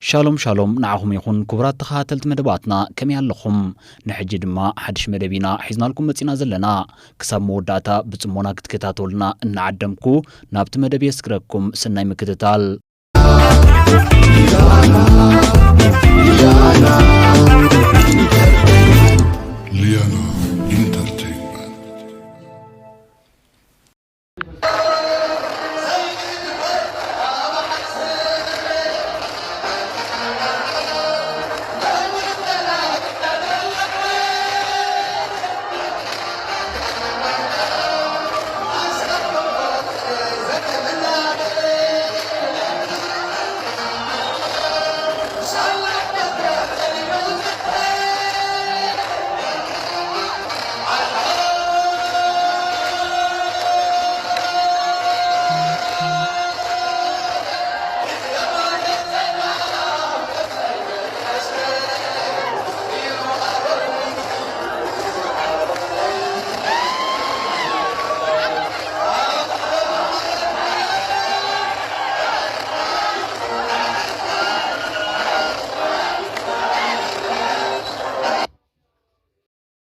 ሻሎም ሻሎም ንዓኹም ይኹን ክቡራት ተኸታተልቲ መደባትና፣ ከመይ ኣለኹም? ንሕጂ ድማ ሓድሽ መደብ ኢና ሒዝናልኩም መጺና ዘለና። ክሳብ መወዳእታ ብጽሞና ክትከታተሉና እናዓደምኩ፣ ናብቲ መደብ የስግረኩም። ሰናይ ምክትታል። ሊያና ኢንተርቴይንመንት።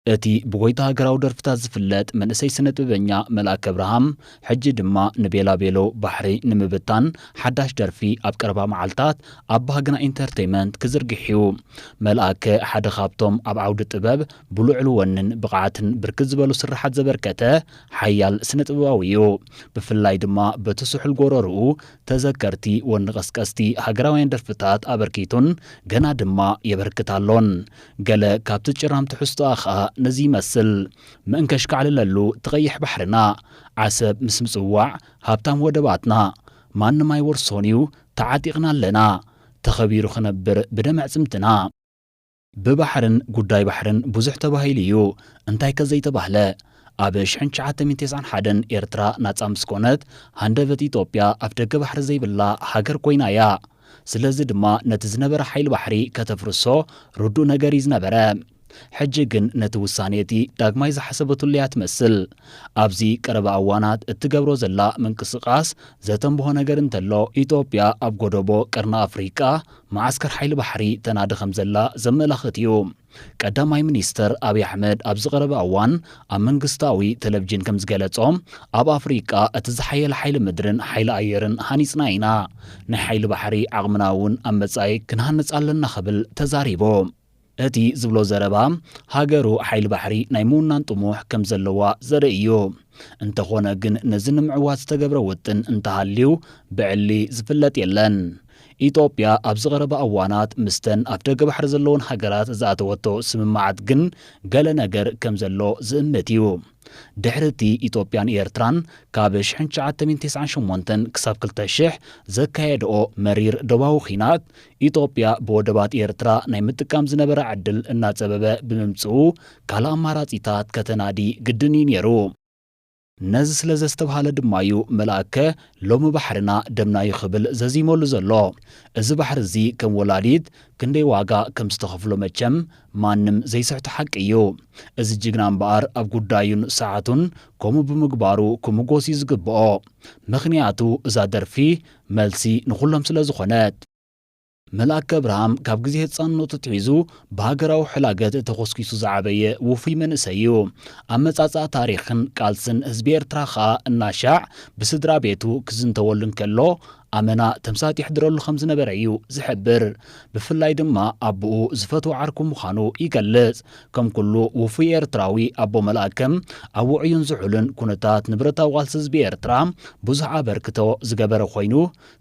እቲ ብጎይታ ሃገራዊ ደርፍታት ዝፍለጥ መንእሰይ ስነ ጥበበኛ መልኣከ ኣብርሃም፣ ሕጂ ድማ ንቤላ ቤሎ ባሕሪ ንምብታን ሓዳሽ ደርፊ ኣብ ቀረባ መዓልታት ኣብ ባህግና ኢንተርቴይመንት ክዝርግሕ እዩ። መልኣከ ሓደ ካብቶም ኣብ ዓውዲ ጥበብ ብልዑል ወንን ብቕዓትን ብርክት ዝበሉ ስርሓት ዘበርከተ ሓያል ስነ ጥበባዊ እዩ። ብፍላይ ድማ በቲ ስሑል ጎረርኡ ተዘከርቲ ወኒ ቀስቀስቲ ሃገራውያን ደርፍታት ኣበርኪቱን ገና ድማ የበርክት ኣሎን። ገለ ካብቲ ጭራም ትሕዝቶኣ ኸኣ ነዚ ይመስል። ምእንከሽካዕልለሉ ትቐይሕ ባሕርና፣ ዓሰብ ምስ ምጽዋዕ ሃብታም ወደባትና፣ ማንም ኣይወርሶን እዩ፣ ተዓጢቕና ኣለና፣ ተኸቢሩ ክነብር ብደም ኣዕጽምትና። ብባሕርን ጉዳይ ባሕርን ብዙሕ ተባሂሉ እዩ። እንታይከ ዘይተባህለ? ኣብ ሽሕን ትሽዓተ ሚእትን ተስዓን ሓደን ኤርትራ ናጻ ምስ ኮነት፣ ሃንደበት ኢትዮጵያ ኣፍደገ ባሕሪ ዘይብላ ሃገር ኮይና እያ። ስለዚ ድማ ነቲ ዝነበረ ሓይሊ ባሕሪ ከተፍርሶ ርዱእ ነገር እዩ ዝነበረ። ሕጂ ግን ነቲ ውሳኔ እቲ ዳግማይ ዝሓሰበትሉ እያ ትመስል። ኣብዚ ቀረባ እዋናት እትገብሮ ዘላ ምንቅስቓስ ዘተንብሆ ነገር እንተሎ፣ ኢትዮጵያ ኣብ ጎደቦ ቀርኒ ኣፍሪቃ መዓስከር ሓይሊ ባሕሪ ተናዲ ከም ዘላ ዘመላኽት እዩ። ቀዳማይ ሚኒስተር ኣብይ ኣሕመድ ኣብዚ ቀረባ እዋን ኣብ መንግስታዊ ቴሌቪዥን ከም ዝገለጾ፣ ኣብ ኣፍሪቃ እቲ ዝሓየለ ሓይሊ ምድርን ሓይሊ ኣየርን ሃኒጽና ኢና። ናይ ሓይሊ ባሕሪ ዓቕምና እውን ኣብ መጻኢ ክንሃንጽ ኣለና ክብል ተዛሪቡ። እቲ ዝብሎ ዘረባ፣ ሃገሩ ሓይሊ ባሕሪ ናይ ምውናን ጥሙሕ ከም ዘለዋ ዘርኢ እዩ። እንተኾነ ግን፣ ነዚ ንምዕዋት ዝተገብረ ውጥን እንተሃልዩ፣ ብዕሊ ዝፍለጥ የለን። ኢትዮጵያ ኣብዚ ቀረባ እዋናት ምስተን ኣፍደገ ባሕሪ ዘለወን ሃገራት ዝኣተወቶ ስምምዓት ግን ገለ ነገር ከም ዘሎ ዝእምት እዩ። ድሕሪ እቲ ኢትዮጵያን ኤርትራን ካብ ሽሕን ትሽዓተ ሚእትን ተስዓን ሸሞንተን ክሳብ ክልተ ሽሕ ዘካየድኦ መሪር ዶባዊ ኲናት፣ ኢትዮጵያ ብወደባት ኤርትራ ናይ ምጥቃም ዝነበራ ዕድል እናጸበበ ብምምጽኡ፣ ካልእ ኣማራጺታት ከተናዲ ግድን እዩ ነይሩ። ነዚ ስለ ዘስተብሃለ ድማ እዩ መልኣከ ሎሚ ባሕርና ደምና እዩ ክብል ዘዚመሉ ዘሎ። እዚ ባሕሪ እዚ ከም ወላዲት ክንደይ ዋጋ ከም ዝተኸፍሎ መቸም ማንም ዘይስሕቶ ሓቂ እዩ። እዚ ጅግና እምበኣር ኣብ ጉዳዩን ሰዓቱን ከምኡ ብምግባሩ ክምጎስ እዩ ዝግብኦ። ምኽንያቱ እዛ ደርፊ መልሲ ንኹሎም ስለ ዝኾነት። መልኣከ ኣብርሃም ካብ ግዜ ህጻንነቱ ኣትሒዙ ብሃገራዊ ሕላገት ተኾስኲሱ ዝዓበየ ውፉይ መንእሰይ እዩ። ኣመጻጽኣ ታሪኽን ቃልስን ህዝቢ ኤርትራ ኸኣ እናሻዕ ብስድራ ቤቱ ክዝንተወሉ እንከሎ፣ ኣመና ተምሳጥ የሕድረሉ ከም ዝነበረ እዩ ዝሕብር። ብፍላይ ድማ ኣቦኡ ዝፈትዎ ዓርኩ ምዃኑ ይገልጽ። ከም ኩሉ ውፉይ ኤርትራዊ፣ ኣቦ መልኣከ ኣብ ውዑይን ዝሑልን ኩነታት ንብረታዊ ቃልሲ ህዝቢ ኤርትራ ብዙሕ ኣበርክቶ ዝገበረ ኮይኑ፣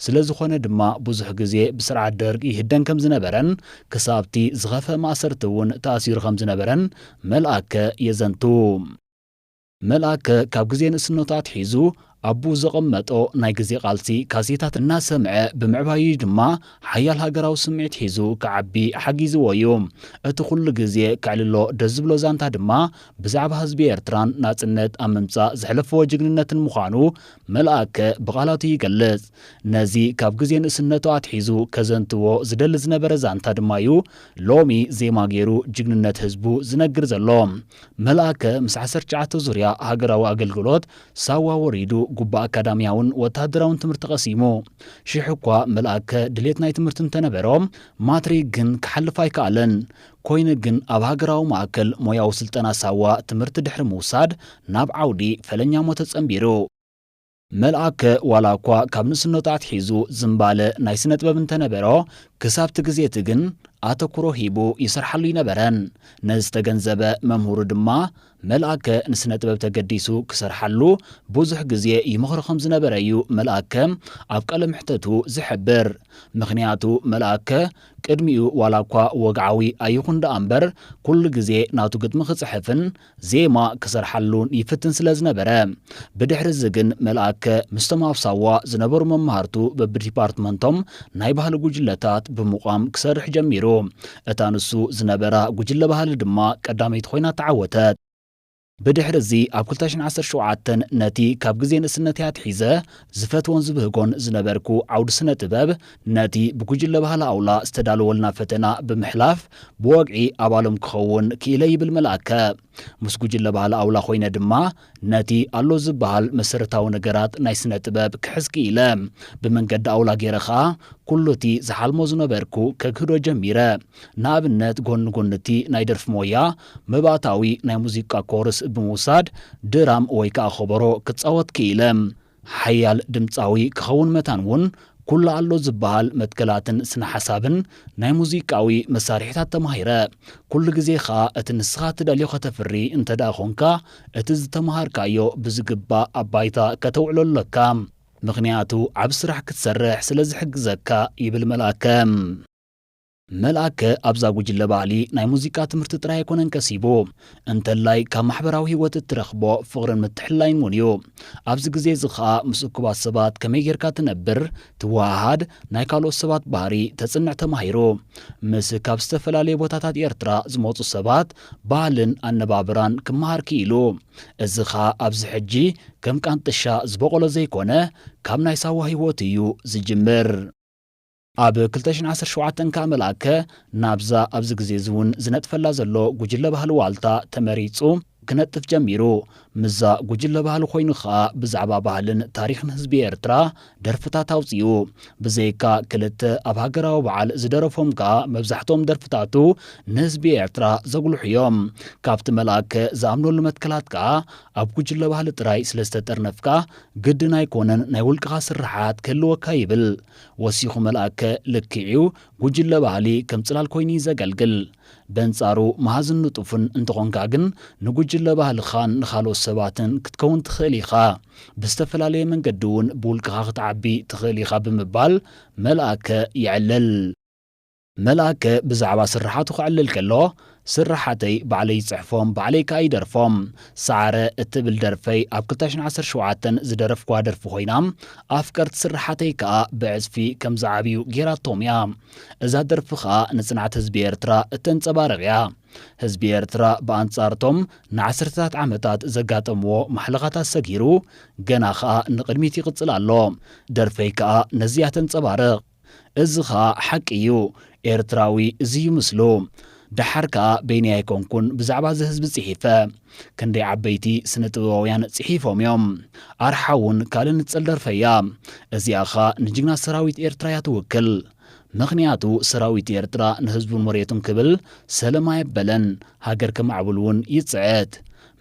ስለ ዝኾነ ድማ ብዙሕ ግዜ ብስርዓት ደርግ ይህደን ከም ዝነበረን ክሳብቲ ዝኸፍአ ማእሰርቲ እውን ተኣሲሩ ከም ዝነበረን መልኣከ የዘንቱ። መልኣከ ካብ ግዜ ንእስነቱ ኣትሒዙ ኣቦኡ ዘቐመጦ ናይ ግዜ ቃልሲ ካሴታት እናሰምዐ ብምዕባዩ ድማ ሓያል ሃገራዊ ስምዒት ሒዙ ክዓቢ ሓጊዝዎ እዩ። እቲ ኩሉ ግዜ ከዕልሎ ደስ ዝብሎ ዛንታ ድማ ብዛዕባ ህዝቢ ኤርትራን ናጽነት ኣብ ምምጻእ ዘሕለፍዎ ጅግንነትን ምዃኑ መልኣከ ብቓላቱ ይገልጽ። ነዚ ካብ ግዜ ንእስነቱ ኣትሒዙ ከዘንትዎ ዝደሊ ዝነበረ ዛንታ ድማ እዩ ሎሚ ዜማ ገይሩ ጅግንነት ህዝቡ ዝነግር ዘሎ። መልኣከ ምስ ዓሰርተ ትሽዓተ ዙርያ ሃገራዊ ኣገልግሎት ሳዋ ወሪዱ ጉባ ኣካዳሚያውን ወተሃደራውን ትምህርቲ ቀሲሙ። ሽሕ እኳ መልኣከ ድሌት ናይ ትምህርቲ እንተነበሮ፣ ማትሪክ ግን ክሓልፍ ኣይከኣለን። ኮይኑ ግን ኣብ ሃገራዊ ማእከል ሞያዊ ስልጠና ሳዋ ትምህርቲ ድሕሪ ምውሳድ ናብ ዓውዲ ፈለኛሞ ተጸንቢሩ። መልኣከ ዋላ እኳ ካብ ንእስነቱ ኣትሒዙ ዝምባለ ናይ ስነ ጥበብ እንተነበሮ፣ ክሳብቲ ግዜ እቲ ግን ኣተኩሮ ሂቡ ይሰርሓሉ ኣይነበረን። ነዚ ዝተገንዘበ መምህሩ ድማ፣ መልኣከ ንስነ ጥበብ ተገዲሱ ክሰርሓሉ ብዙሕ ግዜ ይመኽሮ ከም ዝነበረ እዩ መልኣከ ኣብ ቃለ መሕተቱ ዝሕብር። ምኽንያቱ መልኣከ ቅድሚኡ ዋላ እኳ ወግዓዊ ኣይኹን ደኣ እምበር፣ ኩሉ ግዜ ናቱ ግጥሚ ክጽሕፍን ዜማ ክሰርሓሉን ይፍትን ስለ ዝነበረ። ብድሕሪ እዚ ግን መልኣከ ምስቶም ኣብ ሳዋ ዝነበሩ መማህርቱ በብዲፓርትመንቶም ናይ ባህሊ ጉጅለታት ብምቋም ክሰርሕ ጀሚሩ። እታ ንሱ ዝነበራ ጉጅለ ባህሊ ድማ ቀዳመይቲ ኮይና ተዓወተት። ብድሕሪ እዚ ኣብ ክልተ ሽሕን ዓሰርተ ሸውዓተን ነቲ ካብ ግዜ ንእስነተይ ኣትሒዘ ዝፈትዎን ዝብህጎን ዝነበርኩ ዓውዲ ስነ ጥበብ፣ ነቲ ብጉጅለ ባህሊ ኣውላ ዝተዳለወልና ፈተና ብምሕላፍ ብወግዒ ኣባሎም ክኸውን ክኢለ ይብል መልኣከ። ምስ ጉጅለ ባህሊ ኣውላ ኮይነ ድማ ነቲ ኣሎ ዝበሃል መሰረታዊ ነገራት ናይ ስነ ጥበብ ክሕዝ ክኢለ። ብመንገዲ ኣውላ ገይረ ኸኣ ኩሉ እቲ ዝሓልሞ ዝነበርኩ ከግህዶ ጀሚረ። ንኣብነት ጎኒ ጎኒ እቲ ናይ ደርፊ ሞያ መባእታዊ ናይ ሙዚቃ ኮርስ ብምውሳድ ድራም ወይ ከኣ ከበሮ ክጻወት ክኢለ። ሓያል ድምጻዊ ክኸውን መታን እውን ኩሉ ኣሎ ዝበሃል መትከላትን ስነ ሓሳብን ናይ ሙዚቃዊ መሳርሒታት ተማሂረ። ኩሉ ግዜ ኸኣ እቲ ንስኻ ትደልዮ ከተፍሪ እንተ ደኣ ኾንካ፣ እቲ ዝተማሃርካዮ ብዝግባእ ኣብ ባይታ ከተውዕሎ ኣለካ። ምኽንያቱ ዓቢ ስራሕ ክትሰርሕ ስለ ዝሕግዘካ ይብል መልኣከ። መልኣከ ኣብዛ ጉጅለ ባህሊ ናይ ሙዚቃ ትምህርቲ ጥራይ ኣይኮነን ከሲቡ፣ እንተላይ ካብ ማሕበራዊ ህይወት እትረኽቦ ፍቕርን ምትሕልላይን እውን እዩ። ኣብዚ ግዜ እዚ ኸኣ ምስ እኩባት ሰባት ከመይ ጌርካ ትነብር፣ ትወሃሃድ፣ ናይ ካልኦት ሰባት ባህሪ ተጽንዕ ተማሂሩ። ምስ ካብ ዝተፈላለየ ቦታታት ኤርትራ ዝመጹ ሰባት ባህልን ኣነባብራን ክመሃር ክኢሉ። እዚ ኸኣ ኣብዚ ሕጂ ከም ቃንጥሻ ዝበቖሎ ዘይኮነ፣ ካብ ናይ ሳዋ ህይወት እዩ ዝጅምር። ኣብ ክልተ ሽሕን ዓሰርተ ሸውዓተን ከኣ መልኣከ ናብዛ ኣብዚ ግዜ እዚ እውን ዝነጥፈላ ዘሎ ጉጅለ ባህሊ ዋልታ ተመሪጹ ክነጥፍ ጀሚሩ። ምስዛ ጉጅለ ባህሊ ኮይኑ ከኣ ብዛዕባ ባህልን ታሪኽን ህዝቢ ኤርትራ ደርፍታት ኣውጺኡ። ብዘይካ ክልተ ኣብ ሃገራዊ በዓል ዝደረፎም ከኣ መብዛሕትኦም ደርፍታቱ ንህዝቢ ኤርትራ ዘጉልሑ እዮም። ካብቲ መልኣከ ዝኣምነሉ መትከላት ከኣ ኣብ ጉጅለ ባህሊ ጥራይ ስለ ዝተጠርነፍካ ግድን ኣይኮነን ናይ ውልቅኻ ስርሓት ክህልወካ ይብል። ወሲኹ መልኣከ ልክዕ'ዩ፣ ጉጅለ ባህሊ ከም ጽላል ኮይኑ እዩ ዘገልግል። በንጻሩ መሃዝን ንጡፍን እንተኾንካ ግን ንጉጅለ ባህልኻን ንኻልኦት ሰባትን ክትከውን ትኽእል ኢኻ። ብዝተፈላለየ መንገዲ እውን ብውልቅኻ ክትዓቢ ትኽእል ኢኻ ብምባል መልኣከ የዕልል። መልኣከ ብዛዕባ ስርሓቱ ከዕልል ከሎ፣ ስርሓተይ ባዕለይ ይጽሕፎም፣ ባዕለይ ከኣ ይደርፎም። ሰዓረ እትብል ደርፈይ ኣብ ክልተ ሽሕን ዓሰርተ ሸውዓተን ዝደረፍኩዋ ደርፊ ኮይና፣ ኣፍቀርቲ ስርሓተይ ከኣ ብዕጽፊ ከም ዝዓብዩ ጌራቶም እያ። እዛ ደርፊ ከኣ ንጽንዓት ህዝቢ ኤርትራ እተንጸባርቕ እያ። ህዝቢ ኤርትራ ብኣንጻርቶም ንዓሰርተታት ዓመታት ዘጋጠምዎ ማሕለኻታት ሰጊሩ፣ ገና ከኣ ንቕድሚት ይቕጽል ኣሎ። ደርፈይ ከኣ ነዚ እያ ተንጸባርቕ። እዚ ኸኣ ሓቂ እዩ። ኤርትራዊ እዚ እዩ ምስሉ። ደሓር ከኣ በይነይ ኣይኮንኩን ብዛዕባ እዚ ህዝቢ ጽሒፈ። ክንደይ ዓበይቲ ስነ ጥበባውያን ጽሒፎም እዮም። ኣርሓ እውን ካልእ ንጽል ደርፈይ እያ። እዚኣ ኸኣ ንጅግና ሰራዊት ኤርትራ እያ ትውክል። ምኽንያቱ ሰራዊት ኤርትራ ንህዝቡን መሬቱን ክብል ሰለም ኣየበለን። ሃገር ከማዕብል እውን ይጽዕት።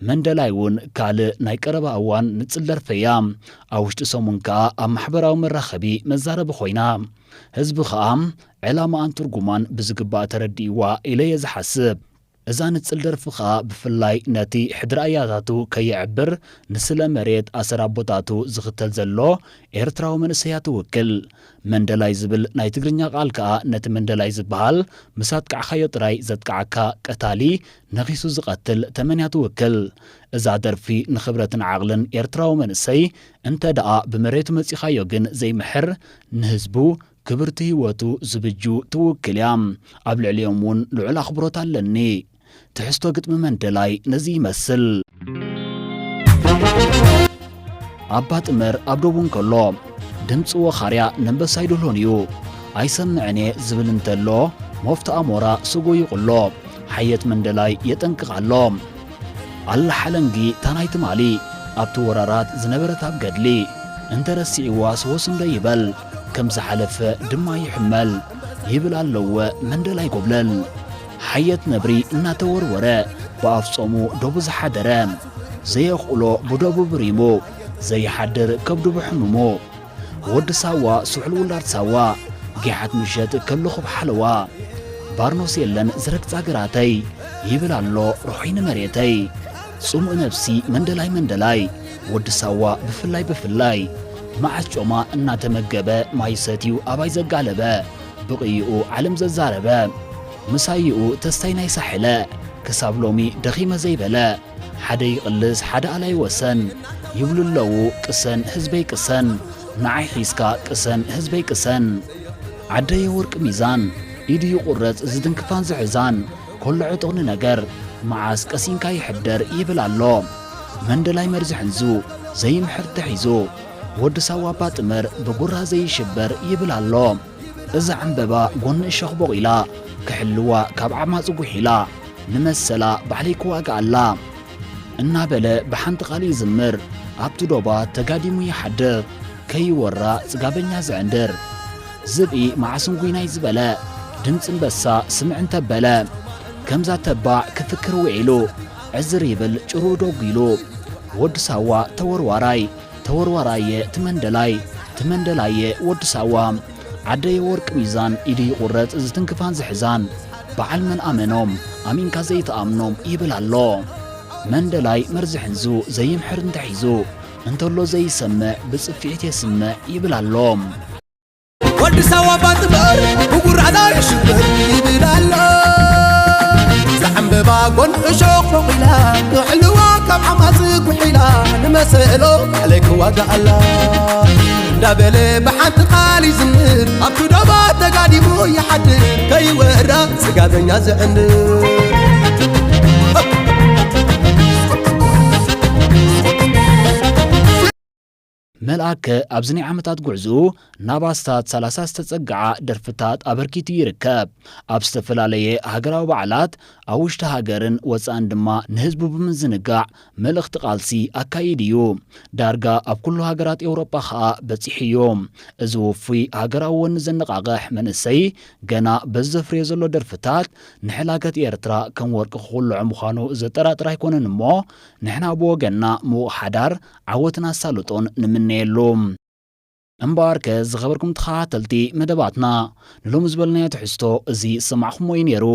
መንደላይ እውን ካልእ ናይ ቀረባ እዋን ንጽል ደርፈይ እያ። ኣብ ውሽጢ ሰሙን ከኣ ኣብ ማሕበራዊ መራኸቢ መዛረቢ ኮይና። ህዝቢ ኸኣ ዕላማኣን ትርጉማን ብዝግባእ ተረዲእዋ ኢለ እየ ዝሓስብ። እዛ ንጽል ደርፊ ኸኣ ብፍላይ ነቲ ሕድሪ ኣያታቱ ከየዕብር ንስለ መሬት ኣሰር ኣቦታቱ ዝኽተል ዘሎ ኤርትራዊ መንእሰይ እያ ትውክል። መንደላይ ዝብል ናይ ትግርኛ ቃል ከኣ ነቲ መንደላይ ዝበሃል ምስ ኣጥቃዕካዮ ጥራይ ዘጥቅዓካ ቀታሊ ነኺሱ ዝቐትል ተመን እያ ትውክል። እዛ ደርፊ ንኽብረትን ዓቕልን ኤርትራዊ መንእሰይ እንተ ደኣ ብመሬቱ መጺኻዮ ግን ዘይምሕር፣ ንህዝቡ ክብርቲ ህይወቱ ዝብጁ ትውክል እያ። ኣብ ልዕሊኦም እውን ልዑል ኣኽብሮት ኣለኒ። ትሕዝቶ ግጥሚ መንደላይ ነዚ ይመስል። ኣባ ጥመር ኣብ ዶቡ እንከሎ፣ ድምፂ ወኻርያ ነንበሳ ኣይደልሆን እዩ። ኣይሰምዕን እየ ዝብል እንተሎ፣ ሞፍቲ ኣሞራ ስጎ ይቑሎ። ሓየት መንደላይ የጠንቅቕ ኣሎ። ኣላ ሓለንጊ ታናይ ትማሊ፣ ኣብቲ ወራራት ዝነበረት ኣብ ገድሊ፣ እንተረሲዕዋ ስወስ እንዶ ይበል፣ ከም ዝሓለፈ ድማ ይሕመል፣ ይብል ኣለወ መንደላይ ጎብለል። ሓየት ነብሪ እናተወርወረ፣ ብኣፍ ጾሙ ዶቡ ዝሓደረ፣ ዘየኽእሎ ብዶቡ ብሪሙ፣ ዘይሓድር ከብዱ ብሕሙሙ። ወዲ ሳዋ ስሑል ውላድ ሳዋ፣ ጊሓት ምሸት ከልኹብ ሓለዋ። ባርኖስ የለን ዝረግጻ ግራተይ፣ ይብል ኣሎ ርሑይ ንመሬተይ። ጽሙእ ነብሲ መንደላይ መንደላይ፣ ወዲ ሳዋ ብፍላይ ብፍላይ። መዓስ ጮማ እናተመገበ፣ ማይ ሰትዩ ኣባይ ዘጋለበ፣ ብቕይኡ ዓለም ዘዛረበ። ምሳይኡ ተስታይ ናይ ሳሕለ፣ ክሳብ ሎሚ ደኺመ ዘይበለ። ሓደ ይቕልስ ሓደ ኣላይ ወሰን፣ ይብሉ ኣለዉ ቅሰን ህዝበይ ቅሰን፣ ንዓይ ሒዝካ ቅሰን ህዝበይ ቅሰን። ዓደየ ወርቂ ሚዛን፣ ኢዱ ይቑረጽ ዝትንክፋን ዝሕዛን፣ ኮሎ ዕጡቕ ንነገር፣ መዓስ ቀሲንካ ይሕደር ይብል ኣሎ። መንደላይ መርዚ ሕንዙ፣ ዘይምሕር ተሒዙ፣ ወዲ ሳዋ ኣባ ጥምር ብጉራ ዘይሽበር ይብል ኣሎ። እዛ ዕምበባ ጎኒ እሾኽ ቦቒላ፣ ክሕልዋ ካብ ዓማጺ ጉሒላ፣ ንመሰላ ባዕለይ ክዋግኣላ። እናበለ ብሓንቲ ቃል ይዝምር፣ ኣብቲ ዶባት ተጋዲሙ ይሓድር፣ ከይወራ ጽጋበኛ ዝዕንድር። ዝብኢ መዓስ እንጉይናይ ዝበለ፣ ድምጺ እምበሳ ስምዕ እንተበለ፣ ከምዛ ተባዕ ክፍክር ውዒሉ፣ ዕዝር ይብል ጭርኡ ደጒሉ። ወዲ ሳዋ ተወርዋራይ፣ ተወርዋራየ ትመንደላይ፣ ትመንደላየ ወዲ ሳዋ። ዓደየ ወርቂ ሚዛን፣ ኢዱ ይቑረጽ ዝትንክፋን ዝሕዛን። በዓል መን ኣመኖም፣ ኣሚንካ ዘይትኣምኖም ይብል ኣሎ። መንደላይ መርዚ ሕንዙ፣ ዘይምሕር እንተሒዙ፣ እንተሎ ዘይሰምዕ ብጽፍዒት የስምዕ ይብል ኣሎ። ወዲ ሳዋ ባጥበር ብጉራዳ ይሽብር ይብል ኣሎ። ዝዕምበባ ጎን እሾኽ ፎቒላ፣ ክሕልዋ ካብ ዓማጽ ጉሒላ፣ ንመሰሎ ባዕለይ ክዋጋኣላ። እንዳበለ ብሓንቲ ቃል ይዝምር፣ ኣብቲ ዶባት ተጋዲሙ ይሓድር፣ ከይወራ ጽጋበኛ ዝዕንድር። መልኣከ ኣብዚ ናይ ዓመታት ጉዕዝኡ ናብ ኣስታት ሰላሳ ዝተጸግዓ ደርፍታት ኣበርኪቱ ይርከብ። ኣብ ዝተፈላለየ ሃገራዊ በዓላት፣ ኣብ ውሽጢ ሃገርን ወጻእን ድማ ንህዝቡ ብምዝንጋዕ መልእኽቲ ቃልሲ ኣካይዱ እዩ። ዳርጋ ኣብ ኩሉ ሃገራት ኤውሮጳ ኸኣ በጺሑ እዩ። እዚ ውፉይ ሃገራዊ ወኒ ዘነቓቕሕ መንእሰይ ገና በዚ ዘፍርዮ ዘሎ ደርፍታት ንሕላገት ኤርትራ ከም ወርቂ ክኹልዖ ምዃኑ ዘጠራጥር ኣይኮነን እሞ ንሕና ብወገንና ምዉቕ ሓዳር ዓወትን ኣሳልጦን ንምነየሉ። እምበኣርከ ዝኸበርኩም ተኸታተልቲ መደባትና ንሎሚ ዝበልናዮ ትሕዝቶ እዚ ዝሰማዕኹምዎ እዩ ነይሩ።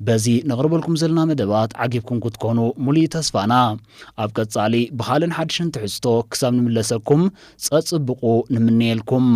በዚ ነቕርበልኩም ዘለና መደባት ዓጊብኩም ክትኮኑ ሙሉእ ተስፋና። ኣብ ቀጻሊ ብኻልእን ሓድሽን ትሕዝቶ ክሳብ ንምለሰኩም ጸጽብቑ ንምነየልኩም።